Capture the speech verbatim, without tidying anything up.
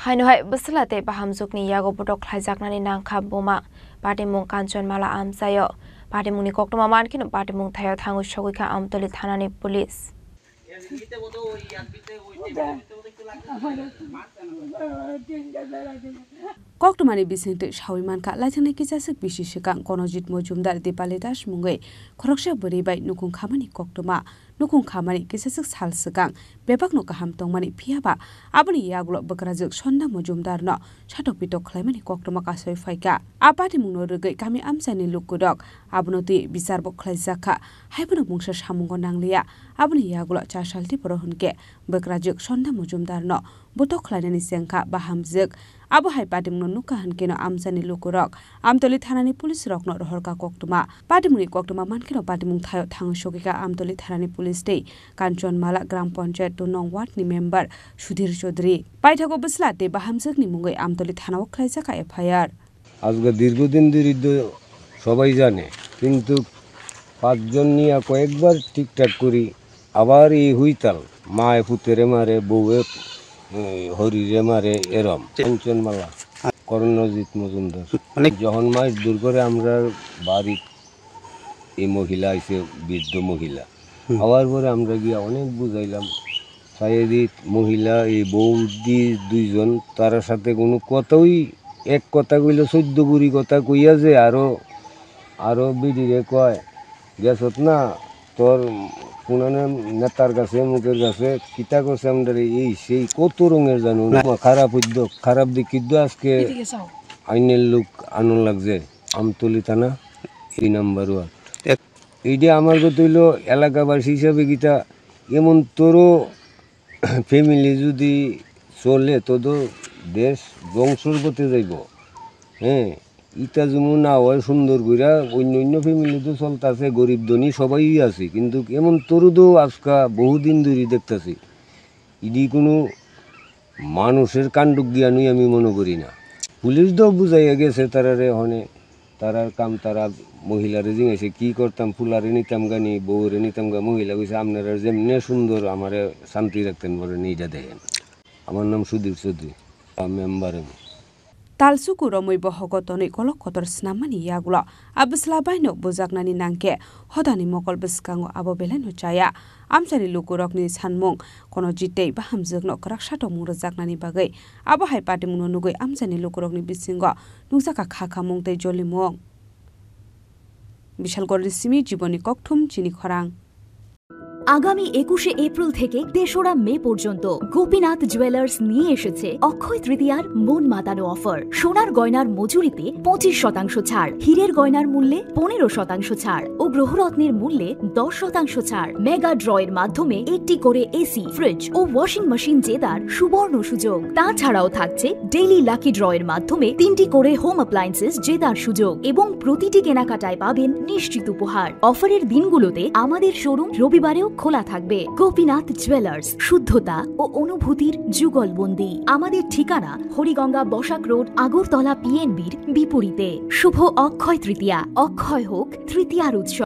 Haino hai bwsla tei bahamjwkni yago botok khlaijaknani nangkha buma. Patimung Kanchanmala amchaio. Patimungni koktwma mankheno patimung thaio thangwi sogwikha Amtoli thanani police. Koktwmani bisingtwi sawi mankha, laithangni kisaswk bisi swkang Konojit Mojumdar Dipali Das mungwi khoroksa bwrwi bai nukhung khamani koktwma. Nukhung khamani kisaswk sal swkang bebakno kaham tongmani, phiyaba aboni yagulo bwkrajwk Sonda Mojumdarno satok pitok khlaimani koktwma kasoi phaikha. A patimungno rwgwi kami amchaini lukurok abono twi bichar bo khlaijakha. Haiphano mungsa samungo nangliya. Aboni yagulo cha salti boro hwnkhe bwkrajwk Sonda Mojumdarno botok khlainani chengkha bahamjwk. Abo hai patimungno nukha hwnkeno amchaini lukurok Amtoli thanani police rokno rohorkha koktwma. Patimungni koktwma mankheno patimung thaio thangwi sogwikha Amtoli thanani police tei Kanchanmala Gram Panchayat two nong ward ni member Sudhir Chaudhary. Paithago bwsla tei bahamjwkni mungwi Amtoli thanao khlaijakha F I R. আজকে দীর্ঘদিন ধরে তো সবাই জানে, কিন্তু পাঁচজন নিয়ে কয়েকবার ঠিকঠাক করি, আবার এই হুইতাল, মায়ে পুতেরে মারে, বউয়ে, এ, হরিরে মারে, এরম। কাঞ্চনমালা, করণজিৎ মজুমদার। মানে যখন মাছ দূর করে আমরা বাড়ি, এই মহিলা আইছে, বৃদ্ধ মহিলা। হুম। আওয়ার পরে আমরা গিয়া অনেক বুঝাইলাম। সায়েদিত মহিলা, এই বৌদি দুইজন, তার সাথে কোনো কথাই, এক কথা কইলে চোদ্দ গুড়ি কথা কইয়া যে আরো, আরো বিডিরে কয়, "গেছত না, তোর কোনানে নেতার কাছে, মুখের কাছে, কিতা করছে আমরারে?" এই সেই কত রঙের জানো না। খারাপ উদ্যোগ, খারাপ দিক কিন্তু আজকে আইনের লোক আনন লাগছে। আমতলি থানা, এই নাম্বার ওয়ার্ড। এক- এইটা আমার কথা হইলো, এলাকাবাসী হিসাবে কিতা এমন তোরও ফ্যামিলি যদি চলে, তো তো দেশ ধ্বংসর পথে যাইব। হ্যাঁ, ইটা যেমন না হয় সুন্দর কইরা, অন্য অন্য ফ্যামিলি তো চলতেছে, গরিব ধনী সবাই আছে, কিন্তু এমন তোরও তো আজকা বহুদিন ধরে দেখতেছি। ইডি কোনো মানুষের কাণ্ডজ্ঞানই আমি মনে করি না। পুলিশ তো বুঝাইয়া গেছে তারারে, হনে তারার কাম, তারা মহিলারে জিজ্ঞাসে কি করতাম, ফুলারে নিতাম গানি, বউরে নিতাম গা। মহিলা কইছে, "আপনারা যেমনে সুন্দর, আমারে শান্তি রাখতেন পারেন, এইটা দেখেন।" আমার নাম সুধীর চৌধুরী, মেম্বার আমি। Talsuku romwi bohogo tonwi kolok kotor snammani yagulo a bwsla baino bujaknani nangkhe hodani mokol bwskango abo belai no chaya. Amchaini lukurokni sanmung, kono jitei bahamjwkno kwrak satok mung rwjaknani bagwi abo hai patimungno nugwi amchaini lukurokni bisingo nukjakha kha khamung tei jolimung. Bishalgarhni simi Jibonni Kokthum chini khorang. আগামী একুশে এপ্রিল থেকে তেসরা মে পর্যন্ত গোপীনাথ জুয়েলার্স নিয়ে এসেছে অক্ষয় তৃতীয়ার মন মাতানো অফার। সোনার গয়নার মজুরিতে পঁচিশ শতাংশ ছাড়, হীরের গয়নার মূল্যে পনেরো শতাংশ ছাড় ও গ্রহরত্নের মূল্যে দশ শতাংশ ছাড়। মেগা ড্রয়ের মাধ্যমে একটি করে এসি, ফ্রিজ ও ওয়াশিং মেশিন জেতার সুবর্ণ সুযোগ। তাছাড়াও থাকছে ডেইলি লাকি ড্রয়ের মাধ্যমে তিনটি করে হোম অ্যাপ্লায়েন্সেস জেতার সুযোগ এবং প্রতিটি কেনাকাটায় পাবেন নিশ্চিত উপহার। অফারের দিনগুলোতে আমাদের শোরুম রবিবারেও খোলা থাকবে। গোপীনাথ জুয়েলার্স, শুদ্ধতা ও অনুভূতির যুগলবন্দি। আমাদের ঠিকানা হরিগঙ্গা বসাক রোড, আগরতলা পিএনবির বিপরীতে। শুভ অক্ষয় তৃতীয়া, অক্ষয় হোক তৃতীয়ার উৎসব।